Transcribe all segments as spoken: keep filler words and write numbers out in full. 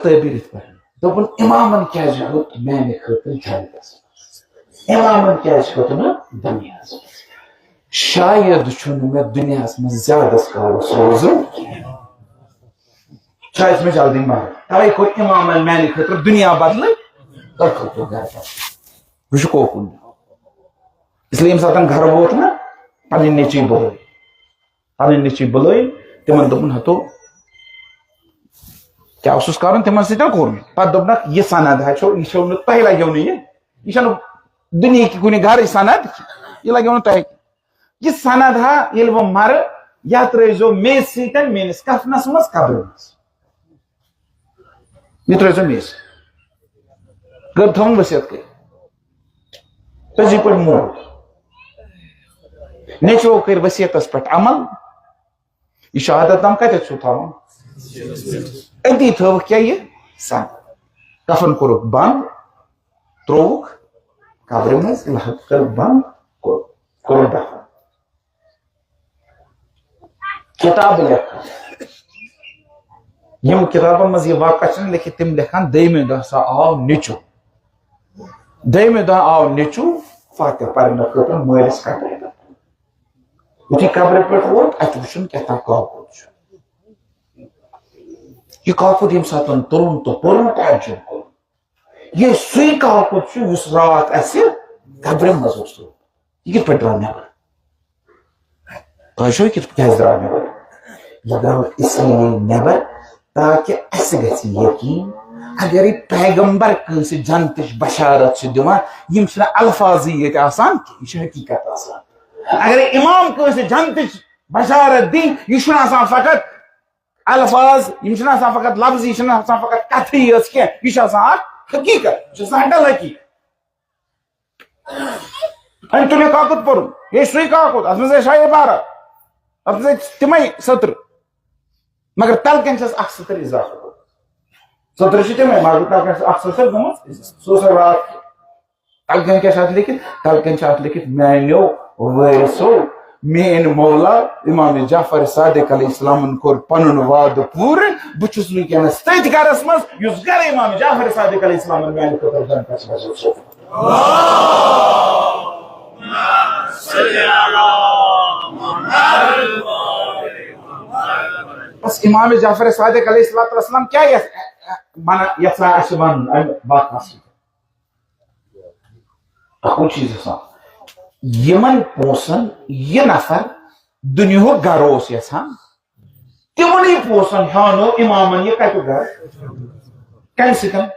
تعبیر یِتھ پٲٹھۍ۔ دوٚپُن، امامن کیازِ ہیوٚت میانہِ خٲطرٕ جنتس منٛز؟ امامن کیازِ ہیوٚت نہٕ دُنیاہس منٛز؟ شاید چھُنہٕ مےٚ دُنیاہس منٛز زیادس کالس روزُن کینٛہہ۔ شاید چھُ مےٚ جلدی مرُن۔ توے کوٚر امامن میانہِ خٲطرٕ دُنیا بدلہٕ ٲخرتُک گرٕ۔ وٕچھِو کوکُن۔ اس لیے ییٚمہِ ساتہٕ گرٕ ووت نہ، پنٕنۍ نیٚچی بُلٲے۔ پنٕنۍ نیٚچی بُلٲے، تِمن دوٚپُن، ہتو، کیٛاہ اوسُس کرُن تِمن سۭتۍ کوٚر مےٚ۔ پتہٕ دوٚپنکھ، یہِ سند ہا چھو، یہِ چھو نہٕ تۄہہِ لگیو نہٕ یہِ، یہِ چھنہٕ دُنیہٕکہِ کُنہِ گرٕچ سند، یہِ لگیو نہٕ تۄہہِ۔ یہِ سند ہا ییٚلہِ بہٕ مرٕ، یہِ ترٲیزیو مے سۭتۍ میٲنِس کفنس منٛز قبرِ منٛز۔ یہِ ترٲیزیو مے سۭتۍ۔ کٔر تھٲوٕن ؤصیت کٔرِتھ۔ پٔزی پٲٹھۍ موٗد۔ نیٚچوٗ کٔرۍ ؤصیتس پٮ۪ٹھ عمل۔ یہِ شہادت نامہٕ کتٮ۪تھ چھُو تھاوُن؟ أتی تھٲوٕکھ کیٛاہ یہِ سند؟ کفن کوٚرُکھ بند، ترووُکھ قبرِ منٛز، لحد کٔرٕکھ بند، کوٚر-، کوٚرُکھ دفن۔ کتاب لیکھان۔ یِم کتابن منٛز یہِ واقعہ چھِنہٕ لیکھِتھ، تِم لیکھان، دوٚیمہِ دۄہ ہسا آو نیٚچوٗ۔ دوٚیمہِ دۄہ آو نیٚچوٗ فاتحہ پرنہٕ خٲطرٕ مٲلِس قبرِ پٮ۪ٹھ۔ یُتھُے قبرِ پٮ۪ٹھ ووت، اَتہِ وُچھُن کیٛاہ تام کاکُد چھُ۔ یہِ کاکُد ییٚمہِ ساتہٕ تُلُن تہٕ پوٚرُن، تعجب کوٚرُن۔ یہِ سُے کاکُد چھُ یُس راتھ اَسہِ قبرِ منٛز اوس روٗدمُت۔ یہِ کِتھ پٲٹھۍ درٛاو نٮ۪بر؟ تۄہہِ چھو کِتھ کیٛازِ درٛاو نٮ۪بر؟ یہِ درٛاو اس لیے نٮ۪بر تاکہ اَسہِ گژھِ یقیٖن، اگر یہِ پیغمبر کٲنٛسہِ جنتٕچ بشارت چھِ دِوان، یِم چھِنہٕ الفاظٕے ییٚتہِ آسان کینٛہہ، یہِ چھِ حقیٖقت آسان۔ اگر امام کٲنٛسہِ جنتٕچ بشارت دی، یہِ چھُنہٕ آسان فقط الفاظ، یِم چھِنہٕ آسان فقط لفظ، یہِ چھِنہٕ آسان فقط کتھٕے یٲژ کینٛہہ، یہِ چھُ آسان اکھ حقیٖقت، یہِ چھُ آسان اکھ حقیٖقت۔ أمۍ تُل یہِ کاکُد پوٚرُن، یہِ چھُ سُے کاکُد، اتھ منٛز ٲسۍ شاہ عبارت، اتھ منٛز ٲسۍ تِمے سطرٕ، مگر تلہٕ کَنۍ چھَس اکھ سطر اضافہٕ گوٚمُت۔ سطرٕ چھِ تِمے، مگر تلہٕ کَنۍ چھَس اکھ سطر گوٚمُت، سُہ اوس راتھ۔ تلہٕ کَنۍ کیٛاہ چھِ اَتھ لیکھِتھ؟ تلہٕ کَنۍ چھِ اَتھ لیکھِتھ، میٛانیو وٲرِثو، میٛٲنۍ مولا امام جعفر صادق علیہ السلامن کوٚر پنُن وعدٕ پوٗرٕ۔ بہٕ چھُس وٕنکیٚنَس تٔتھۍ گرس منٛز، یُس گرٕ امام جعفر صادق علیہ السلامن میٛانہِ خٲطرٕ جنتَس منٛز اوس۔ بس امام جعفر صادق علیہ السلام کیٛاہ یژھ-، ونان، یژھان اَسہِ وَنُن اَمہِ واقعس سۭتۍ؟ اکُے چیٖز آسان، یِمن پونٛسن یہِ نفر دُنیاہُک گرٕ اوس یژھان، تِمنٕے پونٛسن ہیانو امامن یہِ کتیُک گرٕ؟ کمہِ سۭتۍ؟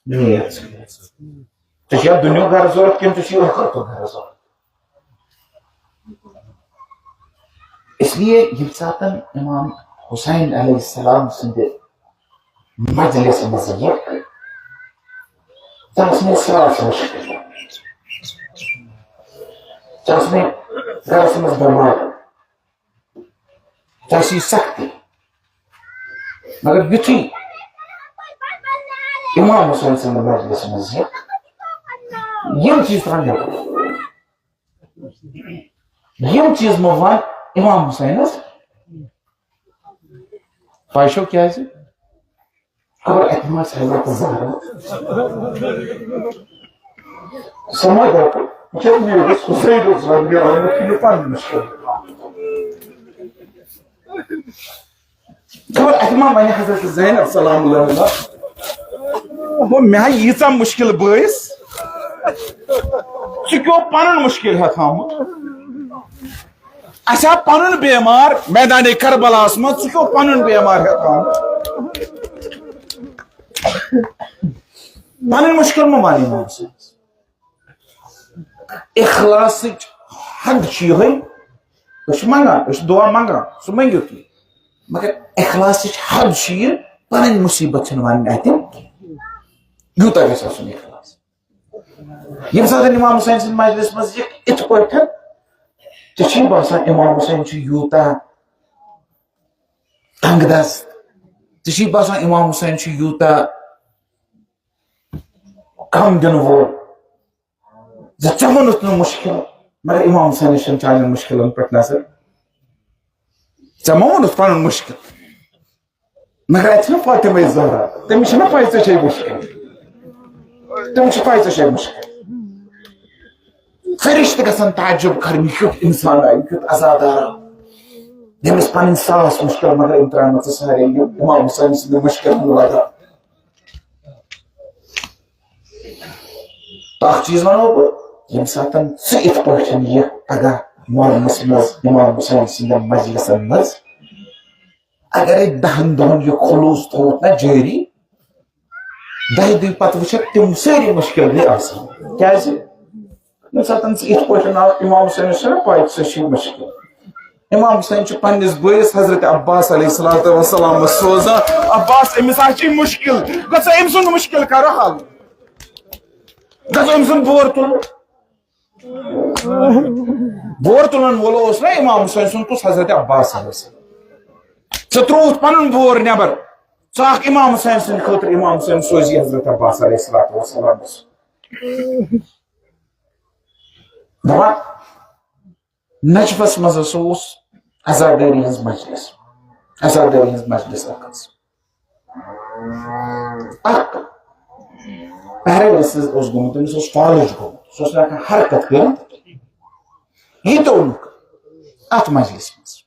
دُنیا سۭتۍ۔ ژےٚ چھُیا دُنیاہُک گرٕ ضروٗرت کِنہٕ ژےٚ چھُے ٲخرتُک گرٕ ضروٗرت؟ اس لیے ییٚمہِ ساتن امام حسین علیہ السلام سٕنٛدِ مجلس منٛز یہِ، ژےٚ آسنے ساس مُشکِل، ژےٚ آسنے گرس منٛز بٮ۪مار، ژےٚ آسی سختی۔ مگر یُتھُے امام حسین سٕنٛدِ مجلس منٛز یہِ، یِم چیٖز ترٛاو نٮ۪بر۔ یِم چیٖز مہ وَن امام حسینس۔ پَے چھو کیٛازِ؟ خبر اَتہِ ما آسہِ حضرت زہرا۔ سمجھ آو؟ یہِ چھا میٲنِس حسینس رضی اللہ عنہ کِنہٕ پننہِ مُشکِل؟ خبر اَتہِ ما وَنہِ حضرت زینب سلام اللہ علیہا، ہو، مےٚ ہا ییٖژاہ مُشکِل بٲیِس، ژٕ کیٛاہ پنُن مُشکِل ہٮ۪تھ آمُت؟ اَسہِ آو پنُن بیمار میدانِ کربلاہس منٛز، ژٕ کیٛاہ پنُن بیمار ہٮ۪تھ آمُت؟ پنٕنۍ مُشکِل مہ وَن یِمن۔ اخلاصٕچ حد چھِ یِہوٚے، أسۍ چھِ منٛگان، أسۍ چھِ دُعا منٛگان، سُہ مٔنٛگِو تُہۍ۔ مگر اخلاصٕچ حد چھِ یہِ، پنٕنۍ مُصیٖبت چھِنہٕ وَنٕنۍ اَتہِ۔ یوٗتاہ گژھِ آسُن اخلاص۔ ییٚمہِ ساتہٕ امام حسین سٕنٛدِ مجلس منٛز یہِ اِتھ پٲٹھۍ، ژےٚ چھُے باسان امام حسین چھُ یوٗتاہ تنگ دست، ژےٚ چھُے باسان امام حسین چھُ یوٗتاہ غم دِنہٕ وول، زِ ژےٚ ووٚنُتھ نہٕ مُشکِل، مگر امام حسینس چھَنہٕ چانٮ۪ن مُشکِلن پٮ۪ٹھ نظر۔ ژےٚ ما ووٚنُتھ پنُن مُشکِل؟ مگر اَتہِ چھِنہ فاطمہ زہرا، تٔمِس چھِنہ پَے ژےٚ چھے مُشکِل۔ تٔمِس چھِ پَے ژےٚ چھے مُشکِل۔ فرشتہٕ گژھن تعجب کرٕنۍ، یہِ کیُتھ اِنسان آ، یہِ کیُتھ عزادار آ، ییٚمِس پنٕنۍ ساس مُشکِل، مگر أمۍ ترٛاونہٕ ژٕ سارے یِم اِمام حُسین سٕنٛدِ مُشکِل ہُنٛد وجہ۔ تہٕ اکھ چیٖز وَنو بہٕ، ییٚمہِ ساتَن ژٕ یِتھ پٲٹھۍ یہِ پگاہ محرمس منٛز اِمام حُسین سٕنٛدٮ۪ن مجلسن منٛز، اگرے دَہن دۄہن یہِ خلوص تھووُتھ نہ جٲری، دَہہِ دۄہہِ پتہٕ وٕچھکھ تِم سٲری مُشکِل گٔے آسان۔ کیٛازِ؟ ییٚمہِ ساتَن ژٕ یِتھ پٲٹھۍ آو اِمام حُسینَس چھَنہ پَے ژےٚ چھُے مُشکِل۔ اِمام حُسین چھُ پنٛنِس بٲیِس حضرت عباس علیہ الصلوۃ والسلامَس سوزان، عباس، أمِس ہا چھُے مُشکِل، گوٚو ژٕ أمۍ سُنٛد مُشکِل کَرو حل۔ گوٚو أمۍ سُنٛد بور تُلُن۔ بور تُلَن وول اوس نہ اِمام حُسین سُنٛد کُس؟ حضرت عباس علیہ السلام۔ ژٕ ترٛووُتھ پَنُن بور نٮ۪بر، ژٕ اکھ اِمام حُسین سٕنٛدِ خٲطرٕ، اِمام حُسین سوزی حضرت عباس علیہ الصلوۃ والسلامَس۔ دپان، نجفس منٛز ہسا اوس عزادٲری ہٕنٛز مجلس، عزادٲری ہٕنٛز مجلس اکھ ٲس۔ اکھ پیرالسز اوس گوٚمُت، تٔمِس اوس فالج گوٚمُت، سُہ اوس نہٕ ہٮ۪کان حرکت کٔرِتھ۔ یہِ تہِ اوٚنُکھ اتھ مجلس منٛز،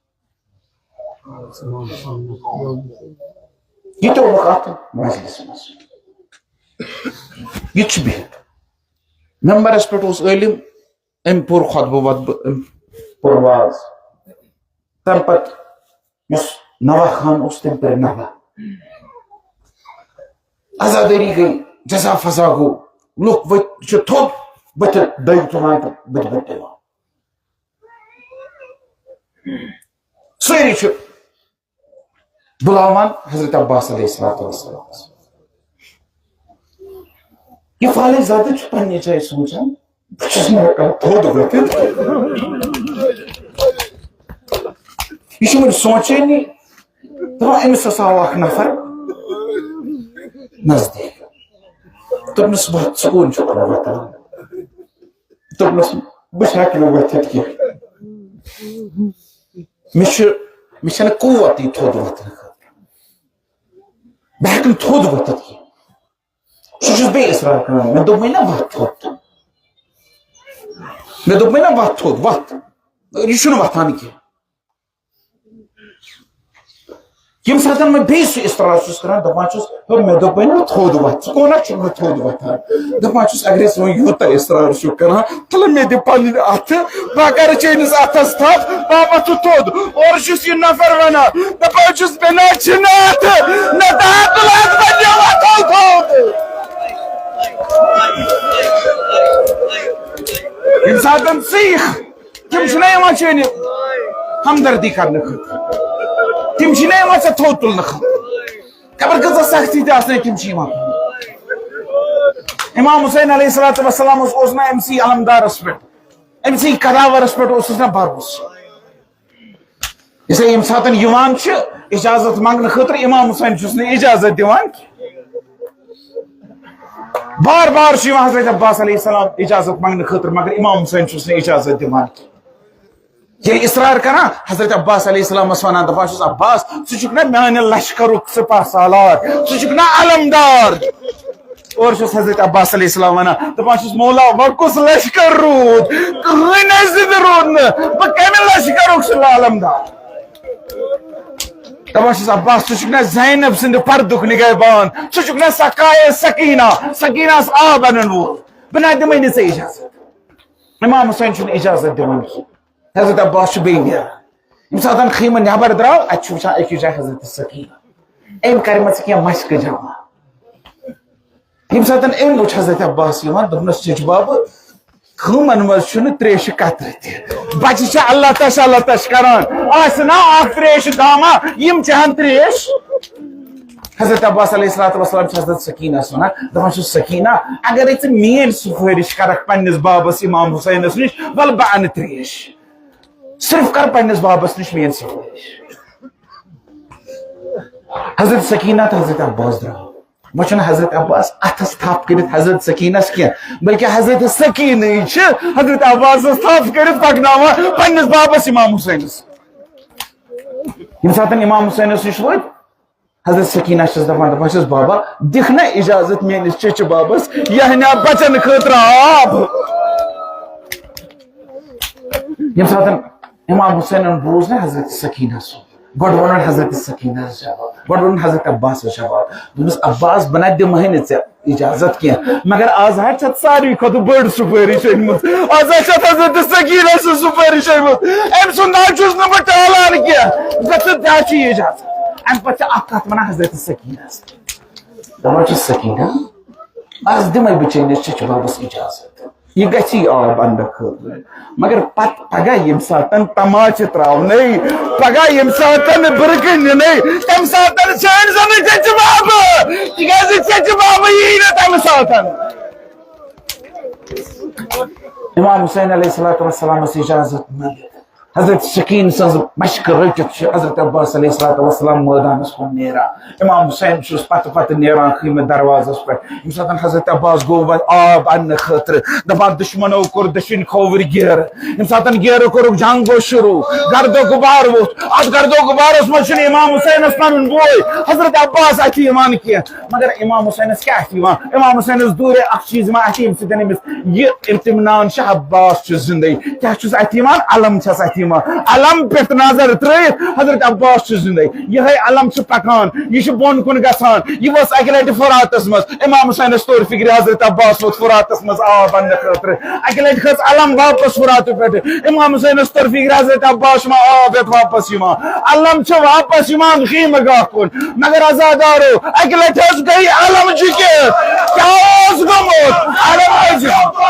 یہِ تہِ اوٚنُکھ اتھ مجلس منٛز۔ یہِ تہِ چھُ بِہِتھ۔ ممبرس پٮ۪ٹھ اوس عٲلم، أمۍ پوٚر خطبہٕ وطبہٕ، أمۍ پوٚر واز۔ تَمہِ پتہٕ یُس نوح خان اوس، تٔمۍ پٔرۍ نوح۔ عزادٲری گٔے، جزا فضا گوٚو، لُکھ ؤتھۍ، چھِ تھوٚد بٕتھِ دٔگۍ تُلان تہٕ بٕتھِ بٕتھِ دِوان۔ سٲری چھِ بُلاوان حضرت عباس علیہ الصلوۃ والسلام۔ یہِ فالج زادٕ چھُ پننہِ جایہِ سونٛچان، بہٕ چھُس نہٕ ہٮ۪کان تھوٚد ؤتھِتھ۔ یہِ چھُ وۄنۍ سونٛچٲنی، دَپان، أمِس ہسا آو اکھ نفر نزدیٖک۔ دوٚپنَس، وۄتھ، ژٕ کوٚن چھُکھ وۄتھان؟ دوٚپنَس، بہٕ چھُس ہٮ۪کہٕ نہٕ ؤتھِتھ کینٛہہ۔ مےٚ چھُ، مےٚ چھَنہٕ قوت یہِ تھوٚد وۄتھنہٕ خٲطرٕ۔ بہٕ ہٮ۪کہٕ نہٕ تھوٚد وۄتھِتھ کینٛہہ۔ سُہ چھُس بیٚیہِ اصرار کران۔ مےٚ دوٚپمَے نہ وۄتھ تھوٚد۔ مےٚ دوٚپمَے نہ وۄتھ تھوٚد، وۄتھ۔ یہِ چھُنہٕ وۄتھان کینٛہہ۔ ییٚمہِ ساتہٕ بہٕ بیٚیہِ سُہ اصرار چھُس کران، دَپان چھُس، "ہے، مےٚ دوٚپمَے نہ تھوٚد وۄتھ، ژٕ کوٚنَتھ چھُکھ نہٕ تھوٚد وۄتھان؟" دَپان چھُس، "اگرے ژٕ وۄنۍ یوٗتاہ اصرار چھُکھ کران، تُلہٕ مےٚ دِ پنٕنۍ اَتھٕ، بہٕ ہا کرٕ چٲنِس اَتھَس تھپھ، بہٕ ہا وۄتھٕ تھوٚد۔" اورٕ چھُس یہِ نفر وَنان، دَپان چھُس، "مےٚ نہ حظ چھِنہٕ اَتھٕ، نہ دَہَن تُلہٕ اَتھٕ، بہٕ تہِ وۄتھو تھوٚد۔" ییٚمہِ ساتہٕ ژٕ یِکھ، تِم چھِنہ یِوان چٲنہِ ہمدردی کرنہٕ خٲطرٕ۔ تِم چھِنہ یِوان ژےٚ تھوٚد تُلنہٕ خٲطرٕ۔ خبر کۭژاہ سختی تہِ آسنَے، تِم چھِ یِوان۔ امام حسین علیہ الصلوۃ والسلام اوس، اوس نہ أمۍ سٕے علمدارس پٮ۪ٹھ، أمۍ سٕے قداورس پٮ۪ٹھ اوسُس نہ بھروسہٕ۔ اسے ییٚمہِ ساتہٕ یِوان چھِ اجازت منگنہٕ خٲطرٕ، امام حسین چھُس نہٕ اجازت دِوان کینٛہہ۔ بار بار چھُ یِوان حضرت عباس علیہ السلام اجازت منگنہٕ خٲطرٕ، مگر امام حسین چھُس نہٕ اجازت دِوان کینٛہہ۔ ییٚلہِ اصرار کران، حضرت عباس علیہ السلامس ونان، دپان چھُس، "عباس، ژٕ چھُکھ نا میانہِ لشکرُک سپاہ سالار، ژٕ چھُکھ نا علمدار؟" اور چھُس حضرت عباس علیہ السلام ونان، دپان چھُس، "مولا، وۄنۍ کُس لشکر روٗد؟ کٕہٕنۍ نہٕ زندٕ روٗد نہٕ، بہٕ کمہِ لشکرُک چھُس علمدار؟" دپان چھُس، "عباس، ژٕ چھُکھ نا زینب سٕنٛدِ پردُک نگہبان؟ ژٕ چھُکھ نا سقایے سکینہ، سکینہس آب انن وول؟ بہٕ نہ دِمے نہٕ ژےٚ اجازت۔" امام حسین چھُنہٕ اجازت دِوان کینٛہہ۔ حضرت عباس چھُ بیٚیہِ نیران۔ ییٚمہِ ساتہٕ خیمہٕ نٮ۪بر درٛاو، اَتہِ چھُ وٕچھان أکِس جایہِ حضرت سکینہ۔ أمۍ کَرِمَژٕ کینٛہہ مشقہٕ جمع۔ ییٚمہِ ساتہٕ أمۍ وٕچھ حضرت عباس یِوان، دوٚپنَس، "چچہِ بابہٕ، خیمن منٛز چھُنہٕ تریشہِ قطرٕ تہِ۔ بچہِ چھِ اللہ تش، اللہ تش کران۔ آسہِ نا اکھ تریش دامہ، یِم چٮ۪ہن تریش؟" حضرت عباس علیہ الصلوۃ والسلام چھِ حضرت سکینس ونان، دپان چھُ، "سکینہ، اگرے ژٕ میٲنۍ سفٲرش کرکھ پننِس بابس امام حسینس نِش، ولہٕ بہٕ انہٕ تریش۔ صرف کر پننِس بابس نِش میٲنۍ سفٲرش۔" حضرت سکینہ تہٕ حضرت عباس درٛاو۔ وۄنۍ چھُنہٕ حضرت عباس اتھس تھپھ کٔرِتھ حضرت سکینس کینٛہہ، بلکہ حضرت سکینہٕے چھِ حضرت عباسس تھپھ کٔرِتھ پکناوان پننِس بابس امام حسینس۔ ییٚمہِ ساتہٕ امام حسینس نِش وٲتۍ، حضرت سکینہ چھس دپان، دپان چھس، بابا، دِکھ نا اجازت میٲنِس چچہِ بابس، یہِ انہِ ہا بچن خٲطرٕ آب۔ ییٚمہِ ساتہٕ امام حسینن بوٗز نا حضرت سکینہ سُنٛد، گۄڈٕ ووٚنُن حضرت سکینہ جواب، گۄڈٕ ووٚنُن حضرت عباسس جواب، دوٚپمس، عباس، بہٕ نہ دِمہٕ ہا نہٕ ژےٚ اجازت کینٛہہ، مگر آز حظ چھِ اتھ ساروی کھۄتہٕ بٔڑ سُپٲرِش أنمٕژ۔ آز حظ چھِ اتھ حضرت سکینہ سٕنٛز سُپٲرِش أنمٕژ۔ أمۍ سُنٛد ناو چھُس نہٕ بہٕ ٹالان کینٛہہ۔ گژھ ژٕ، ژےٚ چھُے اجازت۔ امہِ پتہٕ چھِ اکھ کتھ ونان حضرت سکینس۔ دپان چھِ، سکینہ، آز دِمے بہٕ چٲنِس چچہِ بابس اجازت۔ یہِ گژھِ یہِ آب اننہٕ خٲطرٕ۔ مگر پتہٕ پگاہ ییٚمہِ ساتن تماچہِ تراونَے، پگاہ ییٚمہِ ساتن برقعہٕ نِنَے، تمہِ ساتن ژھٲنٛڈ زن نہٕ چچہِ بابہٕ، تِکیازِ چچہِ بابہٕ یی نہٕ تمہِ ساتن۔ امام حسین علیہ الصلوۃ والسلامس اجازت منٛگِتھ، حضرت سکینہ سٕنٛز مشقہٕ رٔٹِتھ چھُ حضرت عباس علیہ الصلوۃ والسلام مٲدانس کُن نیران۔ امام حسین چھُس پتہٕ پتہٕ نیران خیمہٕ دروازس پٮ۪ٹھ۔ ییٚمہِ ساتہٕ حضرت عباس گوٚو وۄنۍ آب اننہٕ خٲطرٕ، دپان، دُشمنو کوٚر دٔچھِنۍ کھووٕرۍ گیرٕ۔ ییٚمہِ ساتہٕ گیرٕ کوٚرُکھ، جنگ گوٚو شروع، گرد و غبار ووٚتھ۔ اتھ گرد و غبارس منٛز چھُنہٕ امام حسینس پنُن بوے حضرت عباس اتھِ یِوان کینٛہہ۔ مگر امام حسینس کیٛاہ اتھِ یِوان؟ امام حسینس دوٗرے اکھ چیٖز یِوان اتھِ، ییٚمہِ سۭتۍ أمِس یہِ اطمینان چھُ، عباس چھُ زندے۔ کیٛاہ چھُس اتھِ یِوان؟ علم چھس اتھِ یِوان۔ علم پٮ۪ٹھ نظر ترٲیِتھ حضرت عباس چھُ زندے۔ یِہے علم چھُ پکان، یہِ چھُ بۄن کُن گژھان۔ یہِ ووٚتھ اکہِ لٹہِ فراتس منٛز۔ امام حسینس توٚر فکرِ، حضرت عباس ووٚتھ فراتس منٛز آب اننہٕ خٲطرٕ۔ اکہِ لٹہِ کھٔژ علم واپس فراتہٕ پٮ۪ٹھٕ۔ امام حسینس توٚر فکرِ، حضرت عباس چھُ وۄنۍ آب ہٮ۪تھ واپس یِوان۔ علم چھُ واپس یِوان خیمہٕ گاہ کُن۔ مگر عزادارو، اکہِ لٹہِ حظ گٔے علم جُکے۔ کیٛاہ اوس گوٚمُت؟ علم حظ جُکے۔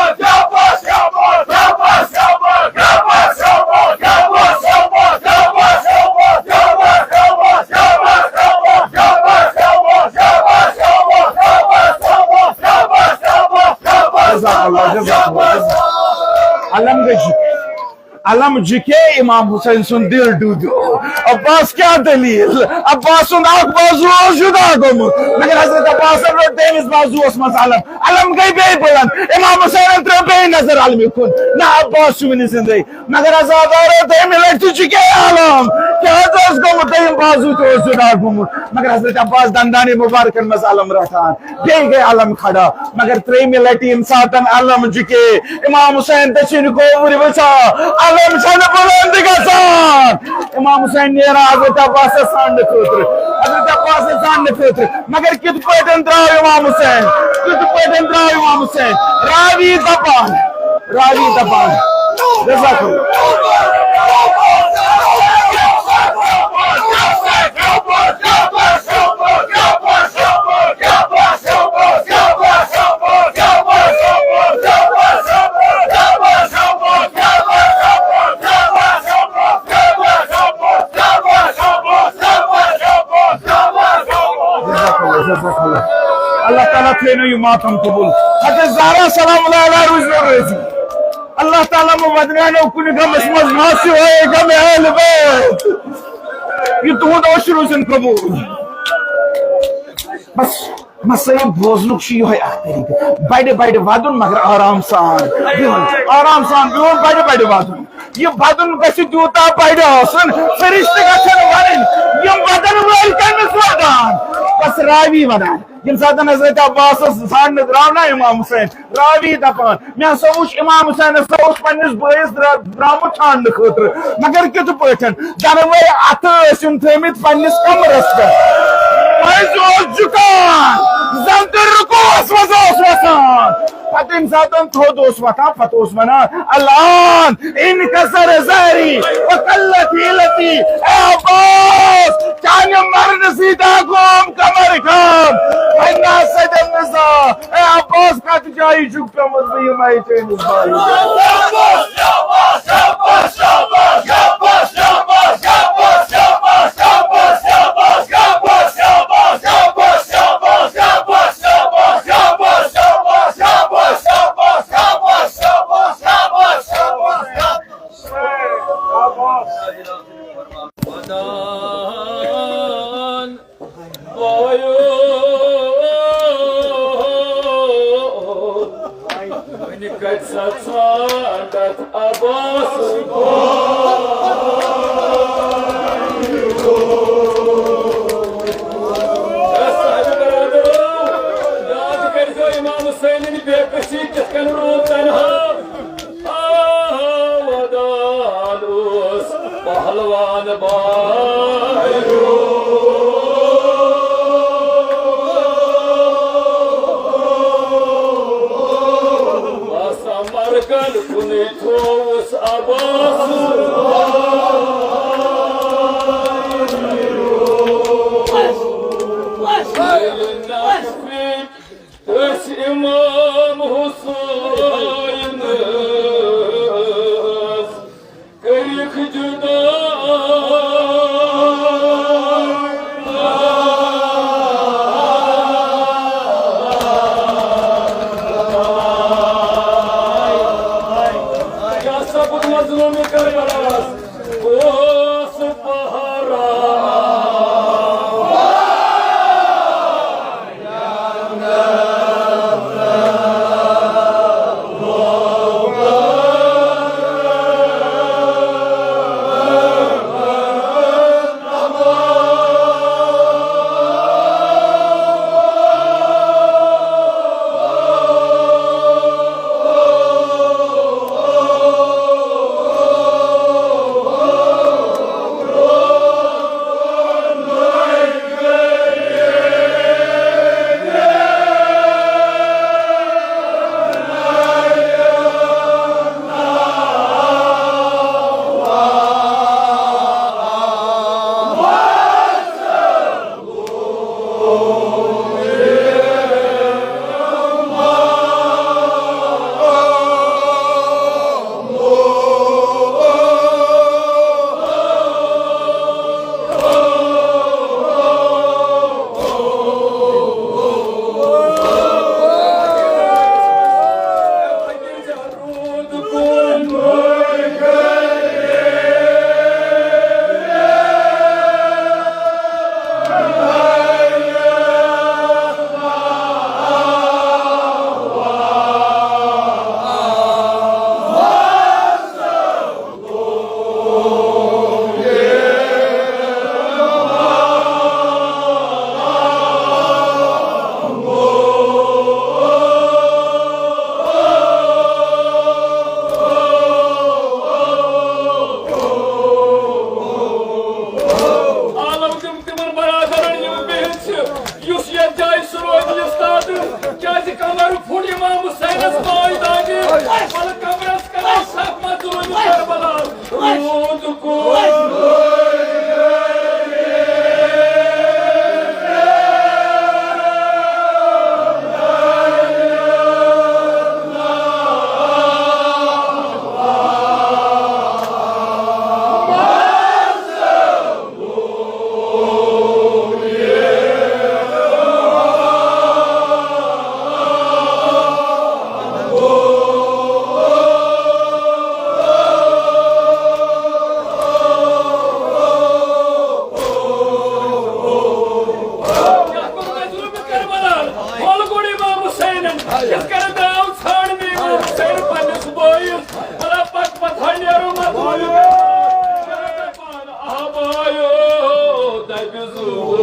جزاک اللہ، جزاک اللہ، جزاک اللہ۔ علم گٔے جُکے۔ علم جُکے، امام حسین سُنٛد دل ڈُدیو۔ عباس، کیٛاہ دلیل؟ عباس سُنٛد اکھ بازو اوس جدا گوٚمُت، مگر حضرت عباسن روٚٹ تٔمِس بازوس منٛز علم۔ علم گٔے بیٚیہِ بُلند۔ امام حسینن ترٲو بیٚیہِ نظر علمہِ کُن۔ نہ، عباس چھُ وُنہِ زندے۔ مگر عزادارو، دوٚیمہِ لٹہِ تہِ جُکے علم۔ کیٛاہ حظ اوس گوٚمُت؟ دوٚیِم بازو تہِ اوس جدا گوٚمُت۔ مگر حضرت عباس دندانِ مبارکن منٛز علم رٹان۔ بیٚیہِ گٔے علم کھڑا۔ مگر ترٛیٚیِمہِ لٹہِ ییٚمہِ ساتن علم جُکے، امام حسین دٔچھِنۍ کھووُرۍ وٕچھان، علم چھنہٕ بُلند گژھان۔ امام حسین نیران حضرت عباسس ژھانڈنہٕ خٲطرٕ، حضرت عباسس ژھانڈنہٕ خٲطرٕ۔ مگر کِتھ پٲٹھۍ درٛاو امام حسین؟ کِتھ پٲٹھۍ درٛاو امام حسین؟ راوی دپان، راوی دپان، جزاک اللہ۔ جزاک اللہ، جزاک اللہ۔ اللہ تعالیٰ تھٲینو یہِ ماتم قبول۔ حضرت زہرا سلام اللہ علیہا روٗزِو راضی۔ اللہ تعالیٰ مہ بدناونو کُنہِ غمس منٛز ماسہِ ہو غمِ اہل بیت۔ یہِ تُہُنٛد اوس روٗزِن قبول۔ بس۔ مسٲیِل بوزنُک چھُ یِہوٚے اکھ طریٖقہٕ، بڑِ بڑِ ودُن مگر آرام سان بِہُن، آرام سان بِہُن، بڑِ بڑِ ودُن۔ یہِ ودُن گژھِ تیوٗتاہ بڑِ آسُن، فرشتہٕ گژھن ونٕنۍ، یِم ودن وٲلۍ کٔمِس ودان؟ بس راوی ونان۔ ییٚمہِ ساتہٕ حضرت عباسس ژھانڈنہٕ درٛاو نا امام حسین، راوی دپان، مےٚ ہسا وُچھ امام حسین ہسا اوس پننِس بٲیِس درا-، درٛامُت ژھانڈنہٕ خٲطرٕ، مگر کِتھ پٲٹھۍ؟ دۄنوَے اَتھٕ ٲسِم تھٲومٕتۍ پننِس کمرس پٮ۪ٹھ۔ پٔزۍ اوس جُکان، زن تہِ رکوعس منٛز اوس وسان۔ پتہٕ ییٚمہِ ساتہٕ تھوٚد اوس وۄتھان، پتہٕ اوس ونان، الآن انکسر ظہری وقلت حیلتی۔ اے عباس، چانہِ مرنہٕ سۭتۍ آو گوم کمر کم۔ وۄنۍ نہ سا دِم نہٕ زانٛہہ۔ اے عباس، کتھ جایہِ چھُکھ پیوٚمُت بہٕ یِمے چٲنِس بایِس؟ روٗد تنہا۔ آ، ودان اوس پہلوان بایو۔ باسان مرگن کُنُے تھووُس عباس۔ ییٚلہِ نقفہِ أسۍ امام حسینس کٔرِکھ جدا۔ کیٛاہ سپُد مظلوم کربلاہس؟ اوس پہرا۔ عالم تِم تِمن برادرن یِم بِہِتھ چھِ، یُس یتھ جایہِ سُہ روزِ یُس تاتھ، کیازِ کمر پھُٹ امام حسینس پاے دادِ، بلہٕ کمرس کرو سخ مظلوم کربلا۔ روٗد کُن۔ کیٛاہ کوٚر تۄہہِ ظُلم کربلاہن؟ ہۄل گوٚڑ امام حسینن، یِتھ کٔنۍ درٛاو ژھانٛڈنہِ امام حسین پننِس بٲیِس۔ بلا پتہٕ پتہٕ ہا نیرو مظلوم۔ آ بایو، دَپہِ زُو۔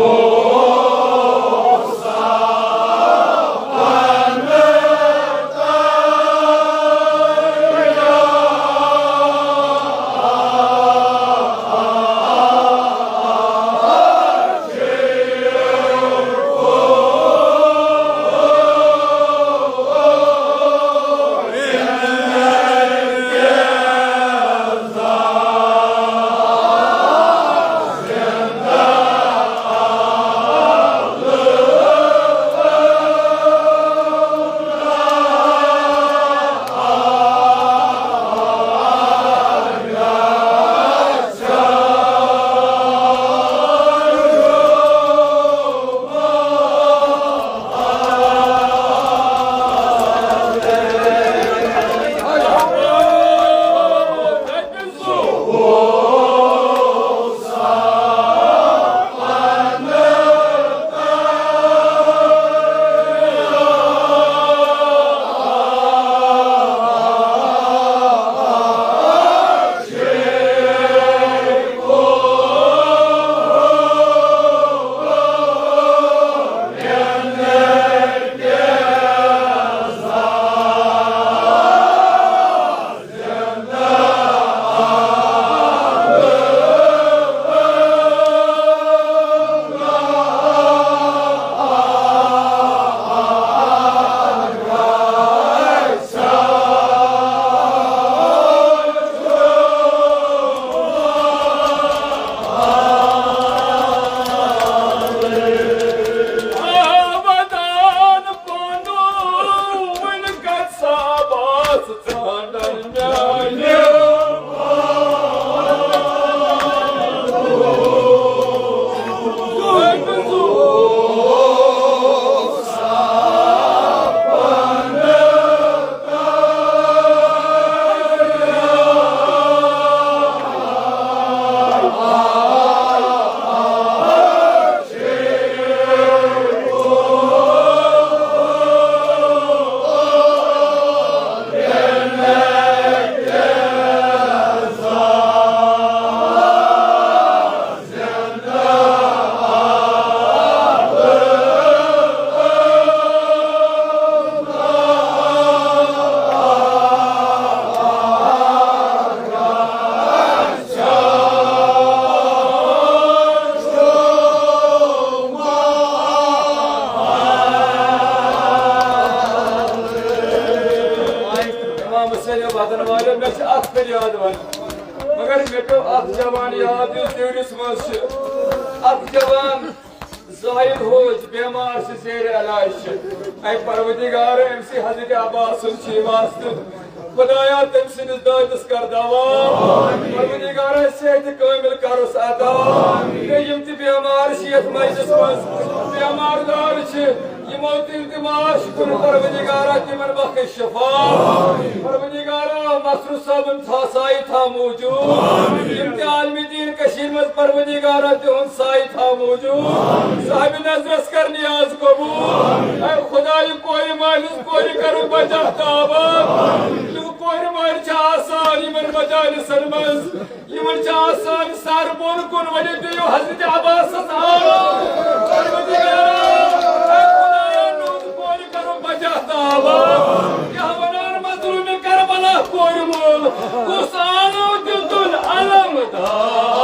وطن والٮ۪و، مےٚ چھِ اکھ فریاد وَنٕنۍ، مگر مےٚ پیوٚو اکھ جوان یاد، یُس دیوٗرِس منٛز چھُ۔ اکھ جوان زاہد ہوج بیمار چھُ، زیر علاج چھُ۔ اے پروردگار، أمۍ سٕے حضرت عباس سُنٛد چھُ یہِ واسطہٕ۔ خدایا، تٔمۍ سٕنٛدِس دٲدِس کر دوا۔ پروردگارا، صحت کٲمِل کرُس عطا۔ بیٚیہِ یِم تہِ بیمار چھِ یَتھ مجلِس منٛز، بیمار دار چھِ، یِمو تہِ التماس چھُ کوٚرمُت، پروردگارا، تِمن بخش شفا۔ پروردگارا، مسرور صٲبُن تھا سایہِ تھا موٗجوٗد۔ یِم تہِ عالمِ دیٖن کٔشیٖرِ منٛز، پروردگارا، تِہُنٛد سایہِ تھا موٗجوٗد۔ صاحبِ نظرس کر نیاز قبوٗل۔ اے خدا، یہِ کورِ مٲلِس کورِ کرُن بچا تہٕ آباد۔ یِم کورِ مٲلۍ چھِ آسان یِمن مجالسن منٛز، یِمن چھِ آسان سر بۄن کُن، ؤلِو دِیِو حضرت عباسس آب۔ پروردگارا، اے خدایا، نوٗن کورِ کرو بجا تہٕ آباد۔ کیٛاہ ونان مظلومِ کربلا کورِ مول، کُس آلو دیُتُن علمدار۔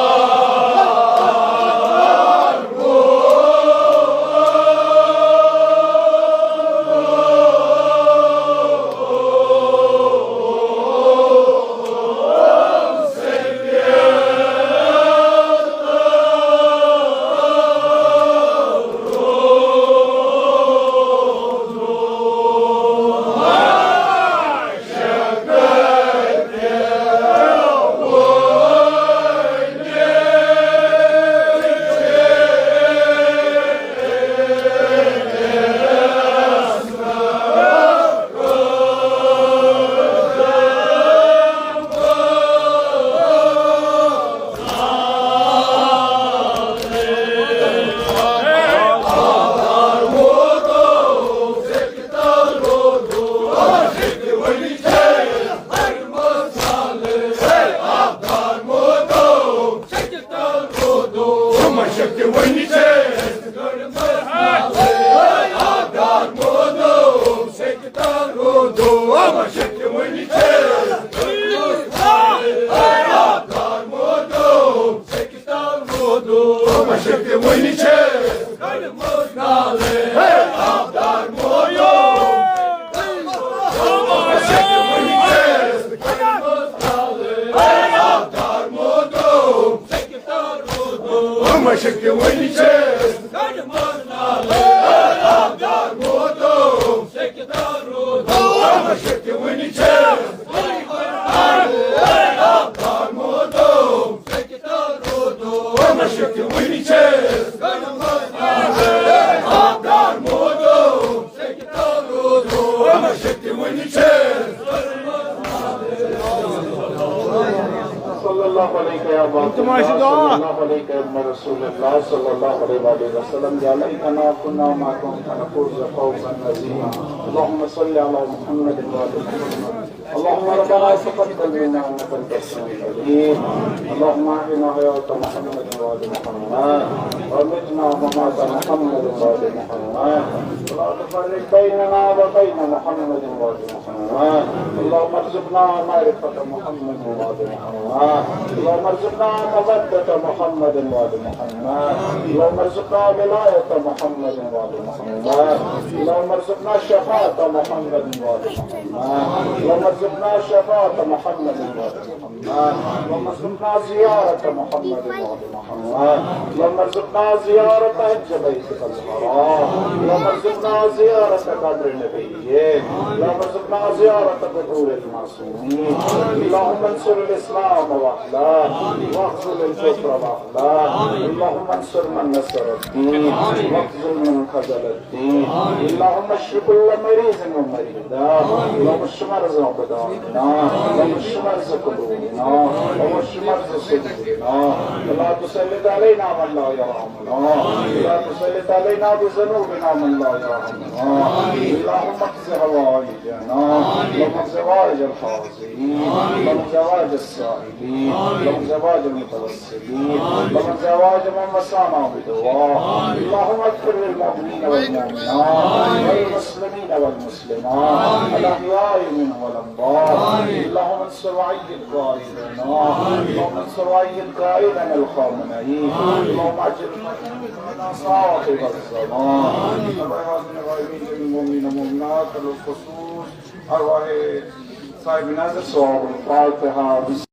مشک ونہِ چھِ صلى الله عليك يا ابا عبد الله، صلى الله عليك يا ابن رسول الله، صلى الله عليه وآله وسلم. يا ليتنا كنا معكم فنفوز فوزا عظيما. اللهم صل على محمد وآل محمد. اللهم ربنا تقبل منا إنك أنت السميع العليم. اللهم أحينا حياة محمد وآل محمد، وأمتنا ممات محمد وآل محمد، ولا تفرق بيننا وبين محمد وآل محمد. اللهم ارزقنا معرفة محمد وآل محمد. اللهم ارزقنا مودة محمد وآل محمد. اللهم ارزقنا ولاية محمد وآل محمد. اللهم ارزقنا شفاعة محمد وآل محمد. اللهم ارزقنا شفاعة محمد وآل محمد. اللهم ارزقنا زيارة محمد وآل محمد. اللهم ارزقنا زيارة حج بيتك الحرام. اللهم ارزقنا زيارة قبر نبيك. اللهم ارزقنا زيارة قبور المعصومين. اللهم انصر الإسلام وأهله، واخذل الكفر وأهله. اللهم انصر من نصر الدين، واخذل من خذل الدين. اللهم اشف كل مريض ومريضة. اللهم اشف مرضى بلادنا، اللهم اشف مرضى قلوبنا، اللهم اشف مرضى صدورنا. ولا تسلط علينا من لا يرحمنا، ولا تسلط علينا بذنوبنا من لا يرحمنا. اللهم اقض حوائجنا، اللهم اقض حوائج الحاضرين، اللهم اقض حوائج السائلين، اللهم اقض حوائج المتوسلين، اللهم اقض حوائج من مسانا بدعاء. اللهم اغفر للمؤمنين والمؤمنات، والمسلمين والمسلمات، الأحياء منهم والأموات. اللهم انصر وأيد قائدنا، اللهم انصر وأيد قائدنا الخامنئي. اللهم عجل فرجهم صاحب الزمان. أرواح المؤمنين والمؤمنات، على الخصوص أرواح صاحب نظر صٲبُن فاتحہ۔